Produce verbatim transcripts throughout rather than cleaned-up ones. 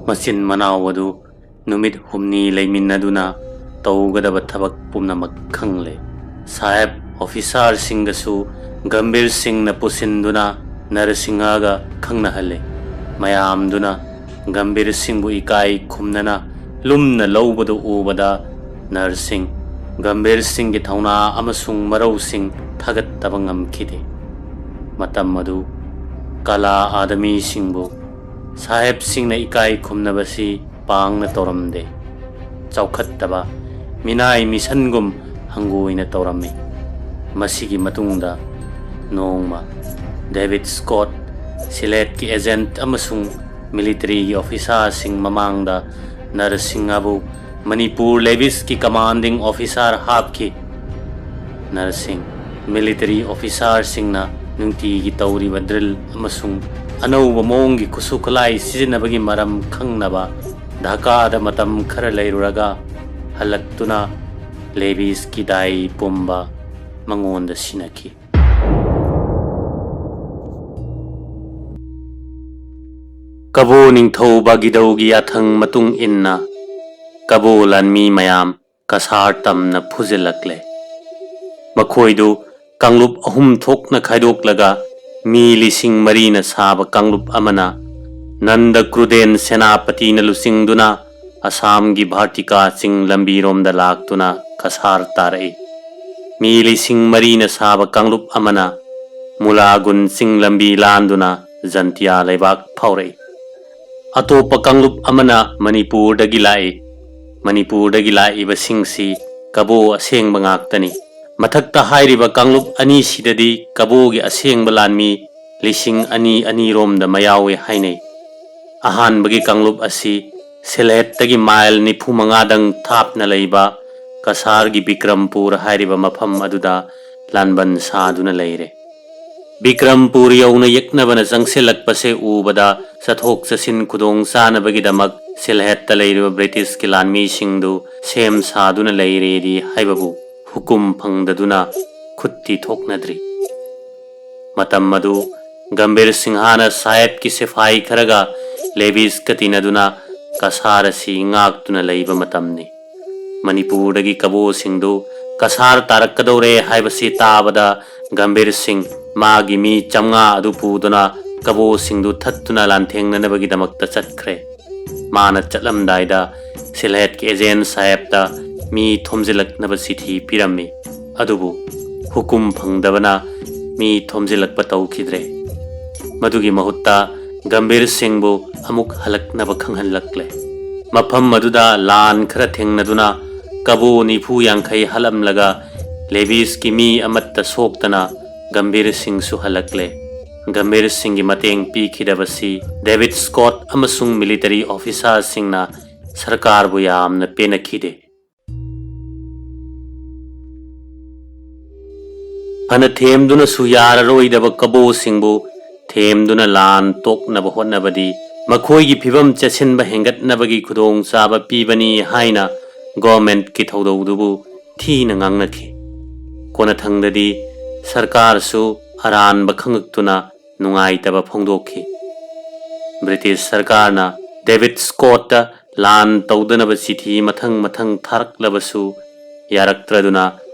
ꯃꯆꯤꯟ ꯃꯅꯥꯎ ꯑꯗꯨ ꯅꯨꯃꯤꯠ ꯍꯨꯝꯅꯤ ꯂꯩꯃꯤꯟꯅꯗꯨꯅ ꯇꯧꯒꯗꯕ ꯊꯕꯛ ꯄꯨꯝꯅꯃꯛ ꯈꯪꯂꯦ꯫ ꯁꯥꯍꯦꯕ ꯑꯣꯐꯤꯁꯥꯔꯁꯤꯡꯒꯁꯨ ꯒꯝꯚꯤꯔ ꯁꯤꯡꯅ ꯄꯨꯁꯤꯟꯗꯨꯅ ꯅꯔꯁꯤꯡꯍꯒ ꯈꯪꯅꯍꯜꯂꯦ꯫ ꯃꯌꯥꯝꯗꯨꯅ ꯒꯝꯚꯤꯔ ꯁꯤꯡꯕꯨ ꯏꯀꯥꯏ ꯈꯨꯝꯅꯅ ꯂꯨꯝꯅ ꯂꯧꯕꯗꯨ ꯎꯕꯗ ꯅꯔꯁꯤꯡ ꯒꯝꯚꯤꯔ ꯁꯤꯡꯒꯤ ꯊꯧꯅꯥ ꯑꯃꯁꯨꯡ ꯃꯔꯧꯁꯤꯡ ꯊꯥꯒꯠꯇꯕ ꯉꯝꯈꯤꯗꯦ꯫ ꯃꯇꯝ ꯑꯗꯨ ꯀꯂꯥ ꯑꯥꯗꯃꯤꯁꯤꯡꯕꯨ ꯁꯥꯍꯦꯕꯁꯤꯡꯅ ꯏꯀꯥꯏ ꯈꯨꯝꯅꯕꯁꯤ ꯄꯥꯡꯅ ꯇꯧꯔꯝꯗꯦ꯫ ꯆꯥꯎꯈꯠꯇꯕ ꯃꯤꯅꯥꯏ ꯃꯤꯁꯟꯒꯨꯝ ꯍꯪꯒꯣꯏꯅ ꯇꯧꯔꯝꯃꯤ꯫ ꯃꯁꯤꯒꯤ ꯃꯇꯨꯡꯗ ꯅꯣꯡꯃ ꯗꯦꯕꯤꯗ ꯁ꯭ꯀꯣꯠ, ꯁꯤꯂꯦꯠꯀꯤ ꯑꯦꯖꯦꯟꯠ ꯑꯃꯁꯨꯡ ꯃꯤꯂꯤꯇꯔꯤꯒꯤ ꯑꯣꯐꯤꯁꯥꯔꯁꯤꯡ ꯃꯃꯥꯡꯗ ꯅꯔꯁꯤꯡꯍꯕꯨ ꯃꯅꯤꯄꯨꯔ ꯂꯦꯚꯤꯁꯀꯤ ꯀꯃꯥꯟꯗꯤꯡ ꯑꯣꯐꯤꯁꯥꯔ ꯍꯥꯞꯈꯤ꯫ ꯅꯔꯁꯤꯡ, ꯃꯤꯂꯤꯇꯔꯤ ꯑꯣꯐꯤꯁꯥꯔꯁꯤꯡꯅ ꯅꯨꯡꯇꯤꯒꯤ ꯇꯧꯔꯤꯕ ꯗ꯭ꯔꯤꯜ ꯑꯃꯁꯨꯡ ꯑꯅꯧꯕ ꯃꯑꯣꯡꯒꯤ ꯈꯨꯠꯁꯨ ꯈꯨꯠꯂꯥꯏ ꯁꯤꯖꯤꯟꯅꯕꯒꯤ ꯃꯔꯝ ꯈꯪꯅꯕ ꯙꯥꯀꯥꯗ ꯃꯇꯝ ꯈꯔ ꯂꯩꯔꯨꯔꯒ ꯍꯜꯂꯛꯇꯨꯅ ꯂꯦꯚꯤꯁꯀꯤ ꯗꯥꯏ ꯄꯨꯝꯕ ꯃꯉꯣꯟꯗ ꯁꯤꯟꯅꯈꯤ꯫ ꯀꯕꯣ ꯅꯤꯡꯊꯧ ꯕꯥꯒꯤꯗꯧꯒꯤ ꯌꯥꯊꯪ ꯃꯇꯨꯡ ꯏꯟꯅ ꯀꯕꯣ ꯂꯥꯟꯃꯤ ꯃꯌꯥꯝ ꯀꯁꯥꯔ ꯇꯝꯅ ꯐꯨꯖꯤꯜꯂꯛꯂꯦ꯫ ꯃꯈꯣꯏꯗꯨ ꯀꯥꯡꯂꯨꯞ ꯑꯍꯨꯝ ꯊꯣꯛꯅ ꯈꯥꯏꯗꯣꯛꯂꯒ ꯃꯤ ꯂꯤꯁꯤꯡ ꯃꯔꯤꯅ ꯁꯥꯕ ꯀꯥꯡꯂꯨꯞ ꯑꯃꯅ ꯅꯟꯗ ꯀ꯭ꯔꯨꯗꯦꯟ ꯁꯦꯅꯥꯄꯇꯤꯅ ꯂꯨꯆꯤꯡꯗꯨꯅ ꯑꯁꯥꯝꯒꯤ ꯚꯥꯔꯇꯤꯀꯥ ꯆꯤꯡ ꯂꯝꯕꯤꯔꯣꯝꯗ ꯂꯥꯛꯇꯨꯅ ꯀꯁꯥꯔ ꯇꯥꯔꯛꯏ꯫ ꯃꯤ ꯂꯤꯁꯤꯡ ꯃꯔꯤꯅ ꯁꯥꯕ ꯀꯥꯡꯂꯨꯞ ꯑꯃꯅ ꯃꯨꯂꯥꯒꯨꯟ ꯆꯤꯡ ꯂꯝꯕꯤ ꯂꯥꯟꯗꯨꯅ ꯖꯟꯇꯤꯌꯥ ꯂꯩꯕꯥꯛ ꯐꯥꯎꯔꯛꯏ꯫ ꯑꯇꯣꯞꯄ ꯀꯥꯡꯂꯨꯞ ꯑꯃꯅ ꯃꯅꯤꯄꯨꯔꯗꯒꯤ ꯂꯥꯛꯏ꯫ ꯃꯅꯤꯄꯨꯔꯗꯒꯤ ꯂꯥꯛꯏꯕꯁꯤꯡꯁꯤ ꯀꯕꯣ ꯑꯁꯦꯡꯕ ꯉꯥꯛꯇꯅꯤ꯫ ꯃꯊꯛꯇ ꯍꯥꯏꯔꯤꯕ ꯀꯥꯡꯂꯨꯞ ꯑꯅꯤꯁꯤꯗꯗꯤ ꯀꯕꯣꯒꯤ ꯑꯁꯦꯡꯕ ꯂꯥꯟꯃꯤ ꯂꯤꯁꯤꯡ ꯑꯅꯤ ꯑꯅꯤꯔꯣꯝꯗ ꯃꯌꯥꯎꯏ ꯍꯥꯏꯅꯩ꯫ ꯑꯍꯥꯟꯕꯒꯤ ꯀꯥꯡꯂꯨꯞ ꯑꯁꯤ ꯁꯤꯜꯍꯦꯠꯇꯒꯤ ꯃꯥꯏꯜ ꯅꯤꯐꯨ ꯃꯉꯥꯗꯪ ꯊꯥꯞꯅ ꯂꯩꯕ ꯀꯁꯥꯔꯒꯤ ꯕꯤꯀ꯭ꯔꯝꯄꯨꯔ ꯍꯥꯏꯔꯤꯕ ꯃꯐꯝ ꯑꯗꯨꯗ ꯂꯥꯟꯕꯟ ꯁꯥꯗꯨꯅ ꯂꯩꯔꯦ꯫ ꯕꯤꯀ꯭ꯔꯝꯄꯨꯔ ꯌꯧꯅ ꯌꯦꯛꯅꯕꯅ ꯆꯪꯁꯤꯜꯂꯛꯄꯁꯦ ꯎꯕꯗ ꯆꯠꯊꯣꯛ ꯆꯠꯁꯤꯟ ꯈꯨꯗꯣꯡ ꯆꯥꯅꯕꯒꯤꯗꯃꯛ ꯁꯤꯜꯍꯦꯠꯇ ꯂꯩꯔꯤꯕ ꯕ꯭ꯔꯤꯇꯤꯁꯀꯤ ꯂꯥꯟꯃꯤꯁꯤꯡꯗꯨ ꯁꯦꯝ ꯁꯥꯗꯨꯅ ꯂꯩꯔꯦꯗꯤ ꯍꯥꯏꯕꯕꯨ ꯍꯨꯀꯨꯝ ꯐꯪꯗꯗꯨꯅ ꯈꯨꯠꯇꯤ ꯊꯣꯛꯅꯗ꯭ꯔꯤ꯫ ꯃꯇꯝ ꯑꯗꯨ ꯒꯝꯚꯤꯔ ꯁꯤꯡꯍꯅ ꯁꯥꯍꯦꯕꯀꯤ ꯁꯤꯐꯥꯏ ꯈꯔꯒ ꯂꯦꯕꯤꯁꯀ ꯇꯤꯟꯅꯗꯨꯅ ꯀꯁꯥꯔ ꯑꯁꯤ ꯉꯥꯛꯇꯨꯅ ꯂꯩꯕ ꯃꯇꯝꯅꯤ꯫ ꯃꯅꯤꯄꯨꯔꯗꯒꯤ ꯀꯕꯣꯁꯤꯡꯗꯨ ꯀꯁꯥꯔ ꯇꯥꯔꯛꯀꯗꯧꯔꯦ ꯍꯥꯏꯕꯁꯤ ꯇꯥꯕꯗ ꯒꯝꯚꯤꯔ ꯁꯤꯡ ꯃꯥꯒꯤ ꯃꯤ ꯆꯥꯝꯃꯉꯥ ꯑꯗꯨ ꯄꯨꯗꯨꯅ ꯀꯕꯣꯁꯤꯡꯗꯨ ꯊꯠꯇꯨꯅ ꯂꯥꯟꯊꯦꯡꯅꯅꯕꯒꯤꯗꯃꯛꯇ ꯆꯠꯈ꯭ꯔꯦ꯫ ꯃꯥꯅ ꯆꯠꯂꯝꯗꯥꯏꯗ ꯁꯤꯜꯍꯦꯠꯀꯤ ꯑꯦꯖꯦꯟ ꯁꯥꯍꯦꯕꯇ ꯃꯤ ꯊꯣꯝꯖꯤꯜꯂꯛꯅꯕ ꯆꯤꯊꯤ ꯄꯤꯔꯝꯃꯤ꯫ ꯑꯗꯨꯕꯨ ꯍꯨꯀꯨꯝ ꯐꯪꯗꯕꯅ ꯃꯤ ꯊꯣꯝꯖꯤꯜꯂꯛꯄ ꯇꯧꯈꯤꯗ꯭ꯔꯦ꯫ ꯃꯗꯨꯒꯤ ꯃꯍꯨꯠꯇ ꯒꯝꯚꯤꯔ ꯁꯤꯡꯕꯨ ꯑꯃꯨꯛ ꯍꯜꯂꯛꯅꯕ ꯈꯪꯍꯜꯂꯛꯂꯦ꯫ ꯃꯐꯝ ꯑꯗꯨꯗ ꯂꯥꯟ ꯈꯔ ꯊꯦꯡꯅꯗꯨꯅ ꯀꯕꯣ ꯅꯤꯐꯨ ꯌꯥꯡꯈꯩ ꯍꯥꯠꯂꯝꯂꯒ ꯂꯦꯕꯤꯁꯀꯤ ꯃꯤ ꯑꯃꯠꯇ ꯁꯣꯛꯇꯅ ꯒꯝꯚꯤꯔ ꯁꯤꯡꯁꯨ ꯍꯜꯂꯛꯂꯦ꯫ ꯒꯝꯚꯤꯔ ꯁꯤꯡꯒꯤ ꯃꯇꯦꯡ ꯄꯤꯈꯤꯗꯕꯁꯤ ꯗꯦꯕꯤꯗ ꯁ꯭ꯀꯣꯠ ꯑꯃꯁꯨꯡ ꯃꯤꯂꯤꯇꯔꯤ ꯑꯣꯐꯤꯁꯥꯔꯁꯤꯡꯅ ꯁꯔꯀꯥꯔꯕꯨ ꯌꯥꯝꯅ ꯄꯦꯟꯅꯈꯤꯗꯦ꯫ ꯐꯅ ꯊꯦꯝꯗꯨꯅꯁꯨ ꯌꯥꯔꯔꯣꯏꯗꯕ ꯀꯕꯣꯁꯤꯡꯕꯨ ꯊꯦꯝꯗꯨꯅ ꯂꯥꯟ ꯇꯣꯛꯅꯕ ꯍꯣꯠꯅꯕꯗꯤ ꯃꯈꯣꯏꯒꯤ ꯐꯤꯕꯝ ꯆꯦꯠꯁꯤꯟꯕ ꯍꯦꯟꯒꯠꯅꯕꯒꯤ ꯈꯨꯗꯣꯡꯆꯥꯕ ꯄꯤꯕꯅꯤ ꯍꯥꯏꯅ ꯒꯣꯔꯃꯦꯟꯠꯀꯤ ꯊꯧꯗꯧꯗꯨꯕꯨ ꯊꯤꯅ ꯉꯥꯡꯅꯈꯤ꯫ ꯀꯣꯟꯅꯊꯪꯗꯗꯤ ꯁꯔꯀꯥꯔꯁꯨ ꯑꯔꯥꯟꯕ ꯈꯪꯉꯛꯇꯨꯅ ꯅꯨꯡꯉꯥꯏꯇꯕ ꯐꯣꯡꯗꯣꯛꯈꯤ꯫ ꯕ꯭ꯔꯤꯇꯤꯁ ꯁꯔꯀꯥꯔꯅ ꯗꯦꯕꯤꯗ ꯁ꯭ꯀꯣꯠꯇ ꯂꯥꯟ ꯇꯧꯗꯅꯕ ꯆꯤꯊꯤ ꯃꯊꯪ ꯃꯊꯪ ꯊꯥꯔꯛꯂꯕꯁꯨ ꯌꯥꯔꯛꯇ꯭ꯔꯗꯨꯅ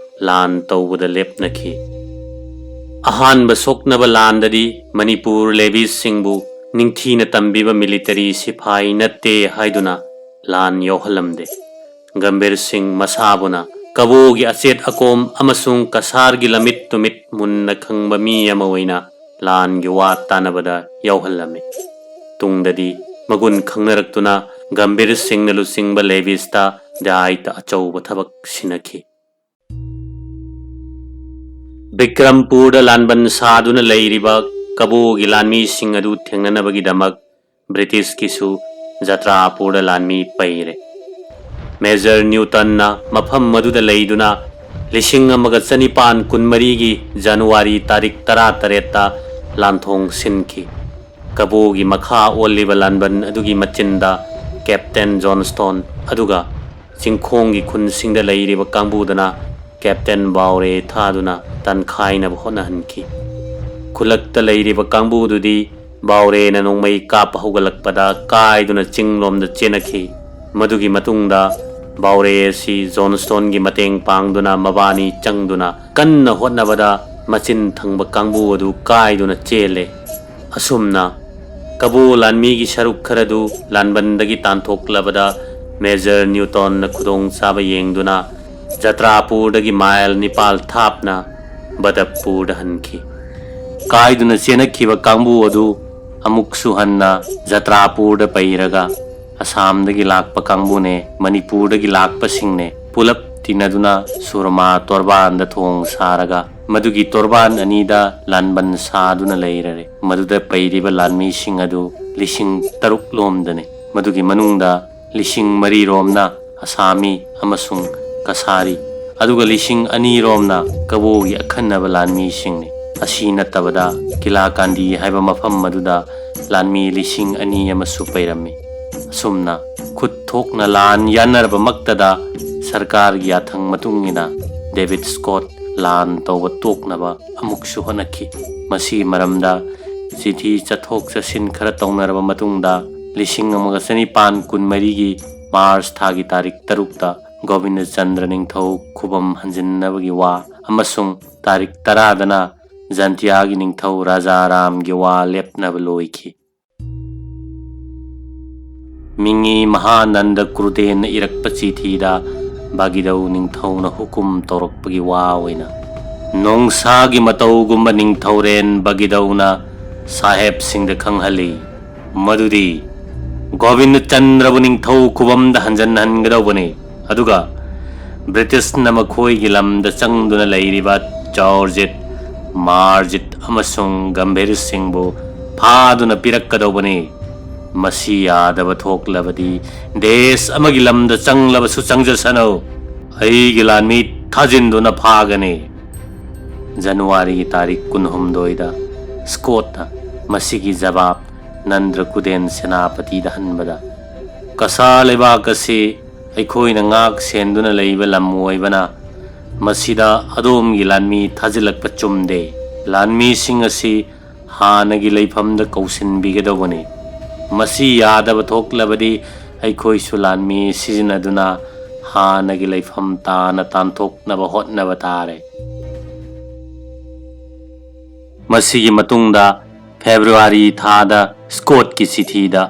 ꯂꯥꯟ ꯇꯧꯕꯗ ꯂꯦꯞꯅꯈꯤ꯫ ꯑꯍꯥꯟꯕ ꯁꯣꯛꯅꯕ ꯂꯥꯟꯗꯗꯤ ꯃꯅꯤꯄꯨꯔ ꯂꯦꯕꯤꯁꯁꯤꯡꯕꯨ ꯅꯤꯡꯊꯤꯅ ꯇꯝꯕꯤꯕ ꯃꯤꯂꯤꯇꯔꯤ ꯁꯤꯐꯥꯏ ꯅꯠꯇꯦ ꯍꯥꯏꯗꯨꯅ ꯂꯥꯟ ꯌꯥꯎꯍꯜꯂꯝꯗꯦ꯫ ꯒꯝꯚꯤꯔ ꯁꯤꯡ ꯃꯁꯥꯕꯨꯅ ꯀꯕꯣꯒꯤ ꯑꯆꯦꯠ ꯑꯀꯣꯝ ꯑꯃꯁꯨꯡ ꯀꯁꯥꯔꯒꯤ ꯂꯝꯃꯤꯠ ꯇꯨꯃꯤꯠ ꯃꯨꯟꯅ ꯈꯪꯕ ꯃꯤ ꯑꯃ ꯑꯣꯏꯅ ꯂꯥꯟꯒꯤ ꯋꯥ ꯇꯥꯅꯕꯗ ꯌꯥꯎꯍꯜꯂꯝꯃꯤ꯫ ꯇꯨꯡꯗꯗꯤ ꯃꯒꯨꯟ ꯈꯪꯅꯔꯛꯇꯨꯅ ꯒꯝꯚꯤꯔ ꯁꯤꯡꯅ ꯂꯨꯆꯤꯡꯕ ꯂꯦꯕꯤꯁꯇ ꯗꯥꯏꯇ ꯑꯆꯧꯕ ꯊꯕꯛ ꯁꯤꯟꯅꯈꯤ꯫ ꯕꯤꯀ꯭ꯔꯝꯄꯨꯔꯗ ꯂꯥꯟꯕꯟ ꯁꯥꯗꯨꯅ ꯂꯩꯔꯤꯕ ꯀꯕꯣꯒꯤ ꯂꯥꯟꯃꯤꯁꯤꯡ ꯑꯗꯨ ꯊꯦꯡꯅꯅꯕꯒꯤꯗꯃꯛ ꯕ꯭ꯔꯤꯇꯤꯁꯀꯤꯁꯨ ꯖꯇ꯭ꯔꯥꯄꯨꯔꯗ ꯂꯥꯟꯃꯤ ꯄꯩꯔꯦ꯫ ꯃꯦꯖꯔ ꯅ꯭ꯌꯨꯇꯟꯅ ꯃꯐꯝ ꯑꯗꯨꯗ ꯂꯩꯗꯨꯅ ꯂꯤꯁꯤꯡ ꯑꯃꯒ ꯆꯅꯤꯄꯥꯟ ꯀꯨꯟꯃꯔꯤꯒꯤ ꯖꯅꯋꯥꯔꯤ ꯇꯥꯔꯤꯛ ꯇꯔꯥꯇꯔꯦꯠꯇ ꯂꯥꯟꯊꯣꯡ ꯁꯤꯟꯈꯤ꯫ ꯀꯕꯣꯒꯤ ꯃꯈꯥ ꯑꯣꯜꯂꯤꯕ ꯂꯥꯟꯕꯟ ꯑꯗꯨꯒꯤ ꯃꯆꯤꯟꯗ ꯀꯦꯞꯇꯦꯟ ꯖꯣꯟꯁꯇꯣꯟ ꯑꯗꯨꯒ ꯆꯤꯡꯈꯣꯡꯒꯤ ꯈꯨꯟꯁꯤꯡꯗ ꯂꯩꯔꯤꯕ ꯀꯥꯡꯕꯨꯗꯨꯅ ꯀꯦꯞꯇꯦꯟ ꯕꯥꯎꯔꯦ ꯊꯥꯗꯨꯅ ꯇꯟꯈꯥꯏꯅꯕ ꯍꯣꯠꯅꯍꯟꯈꯤ꯫ ꯈꯨꯜꯂꯛꯇ ꯂꯩꯔꯤꯕ ꯀꯥꯡꯕꯨꯗꯨꯗꯤ ꯕꯥꯎꯔꯦꯅ ꯅꯣꯡꯃꯩ ꯀꯥꯞꯄ ꯍꯧꯒꯠꯂꯛꯄꯗ ꯀꯥꯏꯗꯨꯅ ꯆꯤꯡꯂꯣꯝꯗ ꯆꯦꯟꯅꯈꯤ꯫ ꯃꯗꯨꯒꯤ ꯃꯇꯨꯡꯗ ꯕꯥꯎꯔꯦ ꯑꯁꯤ ꯖꯣꯟꯁꯇꯣꯟꯒꯤ ꯃꯇꯦꯡ ꯄꯥꯡꯗꯨꯅ ꯃꯕꯥꯅꯤ ꯆꯪꯗꯨꯅ ꯀꯟꯅ ꯍꯣꯠꯅꯕꯗ ꯃꯆꯤꯟ ꯊꯪꯕ ꯀꯥꯡꯕꯨ ꯑꯗꯨ ꯀꯥꯏꯗꯨꯅ ꯆꯦꯜꯂꯦ꯫ ꯑꯁꯨꯝꯅ ꯀꯕꯣ ꯂꯥꯟꯃꯤꯒꯤ ꯁꯔꯨꯛ ꯈꯔꯗꯨ ꯂꯥꯟꯕꯟꯗꯒꯤ ꯇꯥꯟꯊꯣꯛꯂꯕꯗ ꯃꯦꯖꯔ ꯅ꯭ꯌꯨꯇꯣꯟꯅ ꯈꯨꯗꯣꯡꯆꯥꯕ ꯌꯦꯡꯗꯨꯅ ꯖꯇ꯭ꯔꯥꯄꯨꯔꯗꯒꯤ ꯃꯥꯏꯜ ꯅꯤꯄꯥꯜ ꯊꯥꯞꯅ ꯕꯗꯞꯄꯨꯔꯗ ꯍꯟꯈꯤ꯫ ꯀꯥꯏꯗꯨꯅ ꯆꯦꯟꯅꯈꯤꯕ ꯀꯥꯡꯕꯨ ꯑꯗꯨ ꯑꯃꯨꯛꯁꯨ ꯍꯟꯅ ꯖꯇ꯭ꯔꯥꯄꯨꯔꯗ ꯄꯩꯔꯒ ꯑꯁꯥꯝꯗꯒꯤ ꯂꯥꯛꯄ ꯀꯥꯡꯕꯨꯅꯦ, ꯃꯅꯤꯄꯨꯔꯗꯒꯤ ꯂꯥꯛꯄꯁꯤꯡꯅꯦ, ꯄꯨꯂꯞ ꯇꯤꯟꯅꯗꯨꯅ ꯁꯨꯔꯃꯥ ꯇꯣꯔꯕꯥꯟꯗ ꯊꯣꯡ ꯁꯥꯔꯒ ꯃꯗꯨꯒꯤ ꯇꯣꯔꯕꯥꯟ ꯑꯅꯤꯗ ꯂꯥꯟꯕꯟ ꯁꯥꯗꯨꯅ ꯂꯩꯔꯔꯦ꯫ ꯃꯗꯨꯗ ꯄꯩꯔꯤꯕ ꯂꯥꯟꯃꯤꯁꯤꯡ ꯑꯗꯨ ꯂꯤꯁꯤꯡ ꯇꯔꯨꯛ ꯂꯣꯝꯗꯅꯤ꯫ ꯃꯗꯨꯒꯤ ꯃꯅꯨꯡꯗ ꯂꯤꯁꯤꯡ ꯃꯔꯤ ꯔꯣꯝꯅ ꯑꯁꯥꯃꯤ ꯑꯃꯁꯨꯡ ꯀꯁꯥꯔꯤ, ꯑꯗꯨꯒ ꯂꯤꯁꯤꯡ ꯑꯅꯤ ꯔꯣꯝꯅ ꯀꯕꯣꯒꯤ ꯑꯈꯟꯅꯕ ꯂꯥꯟꯃꯤꯁꯤꯡꯅꯤ꯫ ꯑꯁꯤ ꯅꯠꯇꯕꯗ ꯀꯤꯂꯥꯀꯥꯟꯗꯤ ꯍꯥꯏꯕ ꯃꯐꯝ ꯑꯗꯨꯗ ꯂꯥꯟꯃꯤ ꯂꯤꯁꯤꯡ ꯑꯅꯤ ꯑꯃꯁꯨ ꯄꯩꯔꯝꯃꯤ꯫ ꯑꯁꯨꯝꯅ ꯈꯨꯠ ꯊꯣꯛꯅ ꯂꯥꯟ ꯌꯥꯟꯅꯔꯕꯃꯛꯇꯗ ꯁꯔꯀꯥꯔꯒꯤ ꯌꯥꯊꯪ ꯃꯇꯨꯡ ꯏꯟꯅ ꯗꯦꯕꯤꯗ ꯁ꯭ꯀꯣꯠ ꯂꯥꯟ ꯇꯧꯕ ꯇꯣꯛꯅꯕ ꯑꯃꯨꯛꯁꯨ ꯍꯣꯠꯅꯈꯤ꯫ ꯃꯁꯤꯒꯤ ꯃꯔꯝꯗ ꯆꯤꯊꯤ ꯆꯠꯊꯣꯛ ꯆꯠꯁꯤꯟ ꯈꯔ ꯇꯧꯅꯔꯕ ꯃꯇꯨꯡꯗ ꯂꯤꯁꯤꯡ ꯑꯃꯒ ꯆꯅꯤꯄꯥꯟ ꯀꯨꯟꯃꯔꯤꯒꯤ ꯃꯥꯔꯆ ꯊꯥꯒꯤ ꯇꯥꯔꯤꯛ ꯇꯔꯨꯛꯇ ꯒꯣꯕꯤꯟꯗꯆꯟꯗ꯭ꯔ ꯅꯤꯡꯊꯧ ꯈꯨꯕꯝ ꯍꯟꯖꯤꯟꯅꯕꯒꯤ ꯋꯥ ꯑꯃꯁꯨꯡ ꯇꯥꯔꯤꯛ ꯇꯔꯥꯗꯅ ꯖꯟꯇꯤꯌꯥꯒꯤ ꯅꯤꯡꯊꯧ ꯔꯥꯖꯥꯔꯥꯝꯒꯤ ꯋꯥ ꯂꯦꯞꯅꯕ ꯂꯣꯏꯈꯤ꯫ ꯃꯤꯉꯤ ꯃꯍꯥꯅꯟꯗ ꯀ꯭ꯔꯨꯗꯦꯟꯅ ꯏꯔꯛꯄ ꯆꯤꯊꯤꯗ ꯕꯥꯒꯤꯗꯧ ꯅꯤꯡꯊꯧꯅ ꯍꯨꯀꯨꯝ ꯇꯧꯔꯛꯄꯒꯤ ꯋꯥ ꯑꯣꯏꯅ ꯅꯣꯡꯁꯥꯒꯤ ꯃꯇꯧꯒꯨꯝꯕ ꯅꯤꯡꯊꯧꯔꯦꯟ ꯕꯥꯒꯤꯗꯧꯅ ꯁꯥꯍꯦꯕꯁꯤꯡꯗ ꯈꯪꯍꯜꯂꯤ ꯃꯗꯨꯗꯤ ꯒꯣꯕꯤꯟꯗ ꯆꯟꯗ꯭ꯔꯕꯨ ꯅꯤꯡꯊꯧ ꯈꯨꯕꯝꯗ ꯍꯟꯖꯟꯍꯟꯒꯗꯧꯕꯅꯤ꯫ ꯑꯗꯨꯒ ꯕ꯭ꯔꯤꯇꯤꯁꯅ ꯃꯈꯣꯏꯒꯤ ꯂꯝꯗ ꯆꯪꯗꯨꯅ ꯂꯩꯔꯤꯕ ꯆꯥꯎꯔꯖꯤꯠ, ꯃꯥꯔꯖꯤꯠ ꯑꯃꯁꯨꯡ ꯒꯝꯚꯤꯔ ꯁꯤꯡꯕꯨ ꯐꯥꯗꯨꯅ ꯄꯤꯔꯛꯀꯗꯧꯕꯅꯤ꯫ ꯃꯁꯤ ꯌꯥꯗꯕ ꯊꯣꯛꯂꯕꯗꯤ ꯗꯦꯁ ꯑꯃꯒꯤ ꯂꯝꯗ ꯆꯪꯂꯕꯁꯨ ꯆꯪꯖꯁꯅꯨ, ꯑꯩꯒꯤ ꯂꯥꯟꯃꯤ ꯊꯥꯖꯤꯟꯗꯨꯅ ꯐꯥꯒꯅꯤ꯫ ꯖꯅꯋꯥꯔꯤꯒꯤ ꯇꯥꯔꯤꯛ ꯀꯨꯟꯍꯨꯝꯗꯣꯏꯗ ꯁ꯭ꯀꯣꯠꯅ ꯃꯁꯤꯒꯤ ꯖꯕꯥꯕ ꯅꯟꯗ꯭ꯔ ꯀꯨꯗꯦꯟ ꯁꯦꯅꯥꯄꯇꯤꯗ ꯍꯟꯕꯗ, ꯀꯁꯥ ꯂꯩꯕꯥꯛ ꯑꯁꯤ ꯑꯩꯈꯣꯏꯅ ꯉꯥꯛ ꯁꯦꯟꯗꯨꯅ ꯂꯩꯕ ꯂꯝ ꯑꯣꯏꯕꯅ ꯃꯁꯤꯗ ꯑꯗꯣꯝꯒꯤ ꯂꯥꯟꯃꯤ ꯊꯥꯖꯤꯜꯂꯛꯄ ꯆꯨꯝꯗꯦ꯫ ꯂꯥꯟꯃꯤꯁꯤꯡ ꯑꯁꯤ ꯍꯥꯟꯅꯒꯤ ꯂꯩꯐꯝꯗ ꯀꯧꯁꯤꯟꯕꯤꯒꯗꯧꯕꯅꯤ꯫ ꯃꯁꯤ ꯌꯥꯗꯕ ꯊꯣꯛꯂꯕꯗꯤ ꯑꯩꯈꯣꯏꯁꯨ ꯂꯥꯟꯃꯤ ꯁꯤꯖꯤꯟꯅꯗꯨꯅ ꯍꯥꯟꯅꯒꯤ ꯂꯩꯐꯝ ꯇꯥꯅ ꯇꯥꯟꯊꯣꯛꯅꯕ ꯍꯣꯠꯅꯕ ꯇꯥꯔꯦ꯫ ꯃꯁꯤꯒꯤ ꯃꯇꯨꯡꯗ ꯐꯦꯕ꯭ꯔꯨꯋꯥꯔꯤ ꯊꯥꯗ ꯁ꯭ꯀꯣꯠꯀꯤ ꯆꯤꯊꯤꯗ,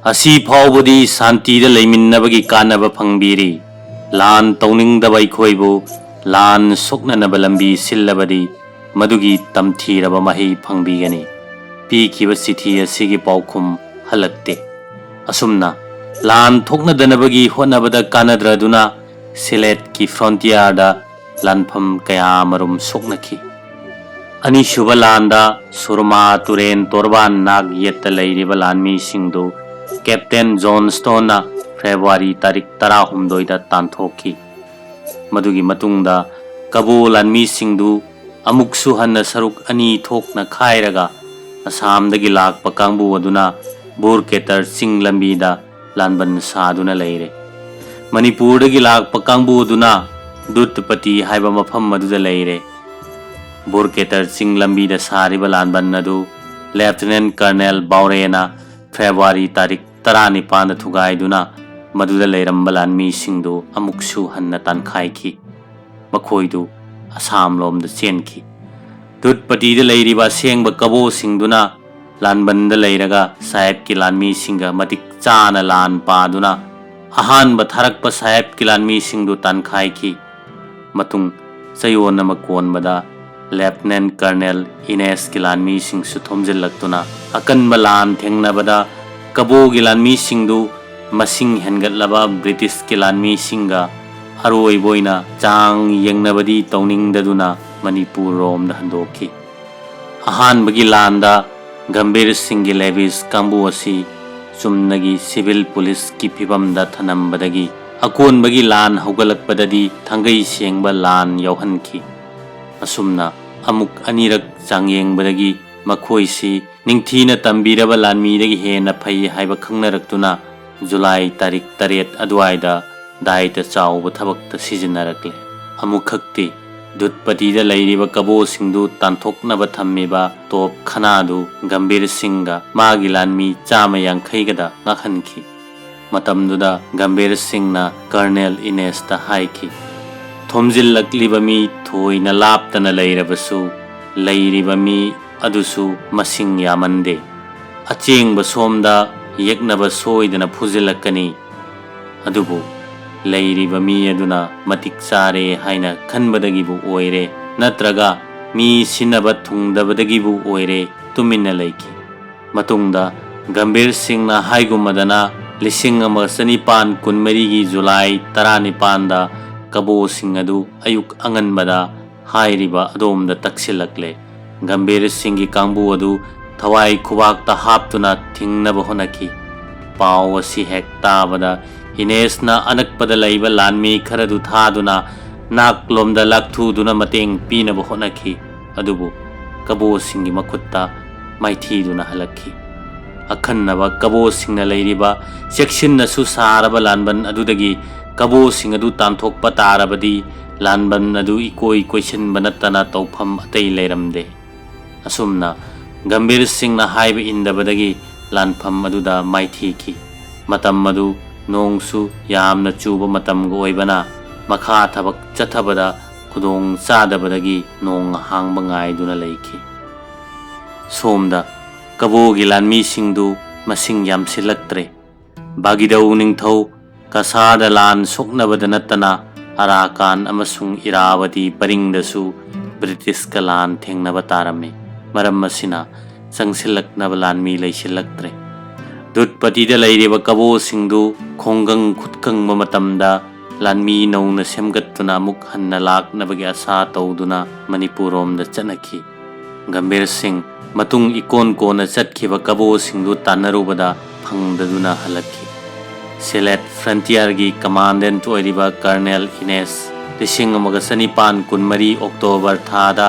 "ꯑꯁꯤ ꯐꯥꯎꯕꯗꯤ ꯁꯥꯟꯇꯤꯗ ꯂꯩꯃꯤꯟꯅꯕꯒꯤ ꯀꯥꯟꯅꯕ ꯐꯪꯕꯤꯔꯤ꯫ ꯂꯥꯟ ꯇꯧꯅꯤꯡꯗꯕ ꯑꯩꯈꯣꯏꯕꯨ ꯂꯥꯟ ꯁꯣꯛꯅꯅꯕ ꯂꯝꯕꯤ ꯁꯤꯜꯂꯕꯗꯤ ꯃꯗꯨꯒꯤ ꯇꯝꯊꯤꯔꯕ ꯃꯍꯩ ꯐꯪꯕꯤꯒꯅꯤ"꯫ ꯄꯤꯈꯤꯕ ꯆꯤꯊꯤ ꯑꯁꯤꯒꯤ ꯄꯥꯎꯈꯨꯝ ꯍꯜꯂꯛꯇꯦ꯫ ꯑꯁꯨꯝꯅ ꯂꯥꯟ ꯊꯣꯛꯅꯗꯅꯕꯒꯤ ꯍꯣꯠꯅꯕꯗ ꯀꯥꯟꯅꯗ꯭ꯔꯗꯨꯅ ꯁꯤꯂꯦꯠꯀꯤ ꯐ꯭ꯔꯣꯟꯇꯤꯌꯥꯔꯗ ꯂꯥꯟꯐꯝ ꯀꯌꯥ ꯑꯃꯔꯣꯝ ꯁꯣꯛꯅꯈꯤ꯫ ꯑꯅꯤꯁꯨꯕ ꯂꯥꯟꯗ ꯁꯨꯔꯃꯥ ꯇꯨꯔꯦꯟ ꯇꯣꯔꯕꯥꯟ ꯅꯥꯛ ꯌꯦꯠꯇ ꯂꯩꯔꯤꯕ ꯂꯥꯟꯃꯤꯁꯤꯡꯗꯨ ꯀꯦꯞꯇꯦꯟ ꯖꯣꯟ ꯁ꯭ꯇꯣꯟꯅ ꯐꯦꯕ꯭ꯔꯨꯋꯥꯔꯤ ꯇꯥꯔꯤꯛ ꯇꯔꯥꯍꯨꯝꯗꯣꯏꯗ ꯇꯥꯟꯊꯣꯛꯈꯤ꯫ ꯃꯗꯨꯒꯤ ꯃꯇꯨꯡꯗ ꯀꯕꯣ ꯂꯥꯟꯃꯤꯁꯤꯡꯗꯨ ꯑꯃꯨꯛꯁꯨ ꯍꯟꯅ ꯁꯔꯨꯛ ꯑꯅꯤ ꯊꯣꯛꯅ ꯈꯥꯏꯔꯒ ꯑꯁꯥꯝꯗꯒꯤ ꯂꯥꯛꯄ ꯀꯥꯡꯕꯨ ꯑꯗꯨꯅ ꯕꯣꯔꯀꯦꯇꯔ ꯆꯤꯡ ꯂꯝꯕꯤꯗ ꯂꯥꯟꯕꯟ ꯁꯥꯗꯨꯅ ꯂꯩꯔꯦ꯫ ꯃꯅꯤꯄꯨꯔꯗꯒꯤ ꯂꯥꯛꯄ ꯀꯥꯡꯕꯨ ꯑꯗꯨꯅ ꯗꯨꯠꯄꯇꯤ ꯍꯥꯏꯕ ꯃꯐꯝ ꯑꯗꯨꯗ ꯂꯩꯔꯦ꯫ ꯕꯣꯔꯀꯦꯇꯔ ꯆꯤꯡ ꯂꯝꯕꯤꯗ ꯁꯥꯔꯤꯕ ꯂꯥꯟꯕꯟ ꯑꯗꯨ ꯂꯦꯐꯇꯤꯅꯦꯟ ꯀꯔꯅꯦꯜ ꯕꯥꯎꯔꯦꯅ ꯐꯦꯕ꯭ꯔꯨꯋꯥꯔꯤ ꯇꯥꯔꯤꯛ ꯇꯔꯥꯅꯤꯄꯥꯟꯗ ꯊꯨꯒꯥꯏꯗꯨꯅ ꯃꯗꯨꯗ ꯂꯩꯔꯝꯕ ꯂꯥꯟꯃꯤꯁꯤꯡꯗꯨ ꯑꯃꯨꯛꯁꯨ ꯍꯟꯅ ꯇꯥꯟꯈꯥꯏꯈꯤ꯫ ꯃꯈꯣꯏꯗꯨ ꯑꯁꯥꯝꯂꯣꯝꯗ ꯆꯦꯟꯈꯤ꯫ ꯗꯨꯠꯄꯇꯤꯗ ꯂꯩꯔꯤꯕ ꯑꯁꯦꯡꯕ ꯀꯕꯣꯁꯤꯡꯗꯨꯅ ꯂꯥꯟꯕꯟꯗ ꯂꯩꯔꯒ ꯁꯥꯍꯦꯕꯀꯤ ꯂꯥꯟꯃꯤꯁꯤꯡꯒ ꯃꯇꯤꯛ ꯆꯥꯅ ꯂꯥꯟ ꯄꯥꯗꯨꯅ ꯑꯍꯥꯟꯕ ꯊꯥꯔꯛꯄ ꯁꯥꯍꯦꯕꯀꯤ ꯂꯥꯟꯃꯤꯁꯤꯡꯗꯨ ꯇꯥꯟꯈꯥꯏꯈꯤ꯫ ꯃꯇꯨꯡ ꯆꯌꯣꯜ ꯑꯃ ꯀꯣꯟꯕꯗ ꯂꯦꯐꯇꯤꯅꯦꯟ ꯀꯔꯅꯦꯜ ꯏꯅꯦꯁꯀꯤ ꯂꯥꯟꯃꯤꯁꯤꯡꯁꯨ ꯊꯣꯝꯖꯤꯜꯂꯛꯇꯨꯅ ꯑꯀꯟꯕ ꯂꯥꯟ ꯊꯦꯡꯅꯕꯗ ꯀꯕꯣꯒꯤ ꯂꯥꯟꯃꯤꯁꯤꯡꯗꯨ ꯃꯁꯤꯡ ꯍꯦꯟꯒꯠꯂꯕ ꯕ꯭ꯔꯤꯇꯤꯁꯀꯤ ꯂꯥꯟꯃꯤꯁꯤꯡꯒ ꯑꯔꯣꯏꯕ ꯑꯣꯏꯅ ꯆꯥꯡ ꯌꯦꯡꯅꯕꯗꯤ ꯇꯧꯅꯤꯡꯗꯗꯨꯅ ꯃꯅꯤꯄꯨꯔ ꯔꯣꯝꯗ ꯍꯟꯗꯣꯛꯈꯤ꯫ ꯑꯍꯥꯟꯕꯒꯤ ꯂꯥꯟꯗ ꯒꯝꯚꯤꯔ ꯁꯤꯡꯒꯤ ꯂꯦꯚꯤꯁ ꯀꯥꯡꯕꯨ ꯑꯁꯤ ꯆꯨꯝꯅꯒꯤ ꯁꯤꯚꯤꯜ ꯄꯨꯂꯤꯁꯀꯤ ꯐꯤꯕꯝꯗ ꯊꯅꯝꯕꯗꯒꯤ ꯑꯀꯣꯟꯕꯒꯤ ꯂꯥꯟ ꯍꯧꯒꯠꯂꯛꯄꯗꯗꯤ ꯊꯥꯡꯒꯩ ꯁꯦꯡꯕ ꯂꯥꯟ ꯌꯥꯎꯍꯟꯈꯤ꯫ ꯑꯁꯨꯝꯅ ꯑꯃꯨꯛ ꯑꯅꯤꯔꯛ ꯆꯥꯡꯌꯦꯡꯕꯗꯒꯤ ꯃꯈꯣꯏꯁꯤ ꯅꯤꯡꯊꯤꯅ ꯇꯝꯕꯤꯔꯕ ꯂꯥꯟꯃꯤꯗꯒꯤ ꯍꯦꯟꯅ ꯐꯩ ꯍꯥꯏꯕ ꯈꯪꯅꯔꯛꯇꯨꯅ ꯖꯨꯂꯥꯏ ꯇꯥꯔꯤꯛ ꯇꯔꯦꯠ ꯑꯗꯨꯋꯥꯏꯗ ꯗꯥꯏꯇ ꯆꯥꯎꯕ ꯊꯕꯛꯇ ꯁꯤꯖꯤꯟꯅꯔꯛꯂꯦ꯫ ꯑꯃꯨꯛꯈꯛꯇꯤ ꯙꯨꯠꯄꯇꯤꯗ ꯂꯩꯔꯤꯕ ꯀꯕꯣꯁꯤꯡꯗꯨ ꯇꯥꯟꯊꯣꯛꯅꯕ ꯊꯝꯃꯤꯕ ꯇꯣꯞ ꯈꯅꯥꯗꯨ ꯒꯝꯚꯤꯔ ꯁꯤꯡꯒ ꯃꯥꯒꯤ ꯂꯥꯟꯃꯤ ꯆꯥꯝꯃ ꯌꯥꯡꯈꯩꯒꯗ ꯉꯥꯛꯍꯟꯈꯤ꯫ ꯃꯇꯝꯗꯨꯗ ꯒꯝꯚꯤꯔ ꯁꯤꯡꯅ ꯀꯔꯅꯦꯜ ꯏꯅꯦꯁꯇ ꯍꯥꯏꯈꯤ, "ꯊꯣꯝꯖꯤꯜꯂꯛꯂꯤꯕ ꯃꯤ ꯊꯣꯏꯅ ꯂꯥꯞꯇꯅ ꯂꯩꯔꯕꯁꯨ, ꯂꯩꯔꯤꯕ ꯃꯤ ꯑꯗꯨꯁꯨ ꯃꯁꯤꯡ ꯌꯥꯝꯃꯟꯗꯦ꯫ ꯑꯆꯦꯡꯕ ꯁꯣꯝꯗ ꯌꯦꯛꯅꯕ ꯁꯣꯏꯗꯅ ꯐꯨꯖꯤꯜꯂꯛꯀꯅꯤ꯫ ꯑꯗꯨꯕꯨ ꯂꯩꯔꯤꯕ ꯃꯤ ꯑꯗꯨꯅ ꯃꯇꯤꯛ ꯆꯥꯔꯦ ꯍꯥꯏꯅ ꯈꯟꯕꯗꯒꯤꯕꯨ ꯑꯣꯏꯔꯦ, ꯅꯠꯇ꯭ꯔꯒ ꯃꯤ ꯁꯤꯟꯅꯕ ꯊꯨꯡꯗꯕꯗꯒꯤꯕꯨ ꯑꯣꯏꯔꯦ, ꯇꯨꯃꯤꯟꯅ ꯂꯩꯈꯤ"꯫ ꯃꯇꯨꯡꯗ ꯒꯝꯚꯤꯔ ꯁꯤꯡꯅ ꯍꯥꯏꯒꯨꯝꯃꯗꯅ ꯂꯤꯁꯤꯡ ꯑꯃꯒ ꯆꯅꯤꯄꯥꯟ ꯀꯨꯟꯃꯔꯤꯒꯤ ꯖꯨꯂꯥꯏ ꯇꯔꯥꯅꯤꯄꯥꯟꯗ ꯀꯕꯣꯁꯤꯡ ꯑꯗꯨ ꯑꯌꯨꯛ ꯑꯉꯟꯕꯗ ꯍꯥꯏꯔꯤꯕ ꯑꯗꯣꯝꯗ ꯇꯛꯁꯤꯜꯂꯛꯂꯦ꯫ ꯒꯝꯚꯤꯔ ꯁꯤꯡꯒꯤ ꯀꯥꯡꯕꯨ ꯑꯗꯨ ꯊꯋꯥꯏ ꯈꯨꯕꯥꯛꯇ ꯍꯥꯞꯇꯨꯅ ꯊꯤꯡꯅꯕ ꯍꯣꯠꯅꯈꯤ꯫ ꯄꯥꯎ ꯑꯁꯤ ꯍꯦꯛ ꯇꯥꯕꯗ ꯏꯅꯦꯁꯅ ꯑꯅꯛꯄꯗ ꯂꯩꯕ ꯂꯥꯟꯃꯤ ꯈꯔꯗꯨ ꯊꯥꯗꯨꯅ ꯅꯥꯛꯂꯣꯝꯗ ꯂꯥꯛꯊꯨꯗꯨꯅ ꯃꯇꯦꯡ ꯄꯤꯅꯕ ꯍꯣꯠꯅꯈꯤ꯫ ꯑꯗꯨꯕꯨ ꯀꯕꯣꯁꯤꯡꯒꯤ ꯃꯈꯨꯠꯇ ꯃꯥꯏꯊꯤꯗꯨꯅ ꯍꯜꯂꯛꯈꯤ꯫ ꯑꯈꯟꯅꯕ ꯀꯕꯣꯁꯤꯡꯅ ꯂꯩꯔꯤꯕ ꯆꯦꯛꯁꯤꯟꯅꯁꯨ ꯁꯥꯔꯕ ꯂꯥꯟꯕꯟ ꯑꯗꯨꯗꯒꯤ ꯀꯕꯣꯁꯤꯡ ꯑꯗꯨ ꯇꯥꯟꯊꯣꯛꯄ ꯇꯥꯔꯕꯗꯤ ꯂꯥꯟꯕꯟ ꯑꯗꯨ ꯏꯀꯣꯏ ꯀꯣꯏꯁꯤꯟꯕ ꯅꯠꯇꯅ ꯇꯧꯐꯝ ꯑꯇꯩ ꯂꯩꯔꯝꯗꯦ꯫ ꯑꯁꯨꯝꯅ ꯒꯝꯚꯤꯔ ꯁꯤꯡꯅ ꯍꯥꯏꯕ ꯏꯟꯗꯕꯗꯒꯤ ꯂꯥꯟꯐꯝ ꯑꯗꯨꯗ ꯃꯥꯏꯊꯤꯈꯤ꯫ ꯃꯇꯝ ꯑꯗꯨ ꯅꯣꯡꯁꯨ ꯌꯥꯝꯅ ꯆꯨꯕ ꯃꯇꯝꯒ ꯑꯣꯏꯕꯅ ꯃꯈꯥ ꯊꯕꯛ ꯆꯠꯊꯕꯗ ꯈꯨꯗꯣꯡ ꯆꯥꯗꯕꯗꯒꯤ ꯅꯣꯡ ꯍꯥꯡꯕ ꯉꯥꯏꯗꯨꯅ ꯂꯩꯈꯤ꯫ ꯁꯣꯝꯗ ꯀꯕꯣꯒꯤ ꯂꯥꯟꯃꯤꯁꯤꯡꯗꯨ ꯃꯁꯤꯡ ꯌꯥꯝꯁꯤꯜꯂꯛꯇ꯭ꯔꯦ꯫ ꯕꯥꯒꯤꯗꯧ ꯅꯤꯡꯊꯧ ꯀꯁꯥꯔꯗ ꯂꯥꯟ ꯁꯣꯛꯅꯕꯗ ꯅꯠꯇꯅ ꯑꯔꯥꯀꯥꯟ ꯑꯃꯁꯨꯡ ꯏꯔꯥꯕꯇꯤ ꯄꯔꯤꯡꯗꯁꯨ ꯕ꯭ꯔꯤꯇꯤꯁꯀ ꯂꯥꯟ ꯊꯦꯡꯅꯕ ꯇꯥꯔꯝꯃꯤ꯫ ꯃꯔꯝ ꯑꯁꯤꯅ ꯆꯪꯁꯤꯜꯂꯛꯅꯕ ꯂꯥꯟꯃꯤ ꯂꯩꯁꯤꯜꯂꯛꯇ꯭ꯔꯦ꯫ ꯙꯨꯠꯄꯇꯤꯗ ꯂꯩꯔꯤꯕ ꯀꯕꯣꯁꯤꯡꯗꯨ ꯈꯣꯡꯒꯪ ꯈꯨꯠꯀꯪꯕ ꯃꯇꯝꯗ ꯂꯥꯟꯃꯤ ꯅꯧꯅ ꯁꯦꯝꯒꯠꯇꯨꯅ ꯑꯃꯨꯛ ꯍꯟꯅ ꯂꯥꯛꯅꯕꯒꯤ ꯑꯁꯥ ꯇꯧꯗꯨꯅ ꯃꯅꯤꯄꯨꯔꯔꯣꯝꯗ ꯆꯠꯅꯈꯤ꯫ ꯒꯝꯚꯤꯔ ꯁꯤꯡ ꯃꯇꯨꯡ ꯏꯀꯣꯟ ꯀꯣꯟꯅ ꯆꯠꯈꯤꯕ ꯀꯕꯣꯁꯤꯡꯗꯨ ꯇꯥꯟꯅꯔꯨꯕꯗ ꯐꯪꯗꯗꯨꯅ ꯍꯜꯂꯛꯈꯤ꯫ ꯁꯤꯂꯦꯠ ꯐ꯭ꯔꯟꯇꯤꯌꯔꯒꯤ ꯀꯃꯥꯟꯗꯦꯟꯠ ꯑꯣꯏꯔꯤꯕ ꯀꯔꯅꯦꯜ ꯏꯅꯦꯁ ꯂꯤꯁꯤꯡ ꯑꯃꯒ ꯆꯅꯤꯄꯥꯟ ꯀꯨꯟꯃꯔꯤ ꯑꯣꯛꯇꯣꯕꯔ ꯊꯥꯗ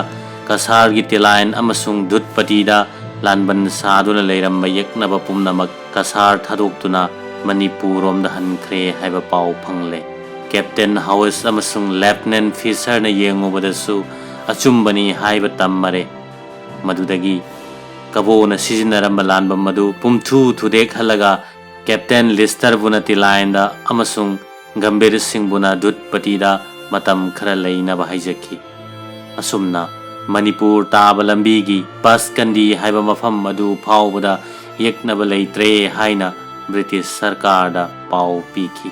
ꯀꯁꯥꯔꯒꯤ ꯇꯤꯂꯥꯏꯟ ꯑꯃꯁꯨꯡ ꯙꯨꯠꯄꯇꯤꯗ ꯂꯥꯟꯕꯟ ꯁꯥꯗꯨꯅ ꯂꯩꯔꯝꯕ ꯌꯦꯛꯅꯕ ꯄꯨꯝꯅꯃꯛ ꯀꯁꯥꯔ ꯊꯥꯗꯣꯛꯇꯨꯅ ꯃꯅꯤꯄꯨꯔꯔꯣꯝꯗ ꯍꯟꯈ꯭ꯔꯦ ꯍꯥꯏꯕ ꯄꯥꯎ ꯐꯪꯂꯦ꯫ ꯀꯦꯞꯇꯦꯟ ꯍꯥꯎꯁ ꯑꯃꯁꯨꯡ ꯂꯦꯐꯇꯤꯅꯦꯟ ꯐꯤꯁꯔꯅ ꯌꯦꯡꯉꯨꯕꯗꯁꯨ ꯑꯆꯨꯝꯕꯅꯤ ꯍꯥꯏꯕ ꯇꯝꯃꯔꯦ꯫ ꯃꯗꯨꯗꯒꯤ ꯀꯕꯣꯅ ꯁꯤꯖꯤꯟꯅꯔꯝꯕ ꯂꯥꯟꯕꯝ ꯑꯗꯨ ꯄꯨꯝꯊꯨ ꯊꯨꯗꯦꯛꯍꯜꯂꯒ ꯀꯦꯞꯇꯦꯟ ꯂꯤꯁꯇꯔꯕꯨꯅ ꯇꯤꯂꯥꯏꯟꯗ ꯑꯃꯁꯨꯡ ꯒꯝꯚꯤꯔ ꯁꯤꯡꯕꯨꯅ ꯗꯨꯠꯄꯇꯤꯗ ꯃꯇꯝ ꯈꯔ ꯂꯩꯅꯕ ꯍꯥꯏꯖꯈꯤ꯫ ꯑꯁꯨꯝꯅ ꯃꯅꯤꯄꯨꯔ ꯇꯥꯕ ꯂꯝꯕꯤꯒꯤ ꯄꯁꯀꯟꯗꯤ ꯍꯥꯏꯕ ꯃꯐꯝ ꯑꯗꯨ ꯐꯥꯎꯕꯗ ꯌꯦꯛꯅꯕ ꯂꯩꯇ꯭ꯔꯦ ꯍꯥꯏꯅ ꯕ꯭ꯔꯤꯇꯤꯁ ꯁꯔꯀꯥꯔꯗ ꯄꯥꯎ ꯄꯤꯈꯤ꯫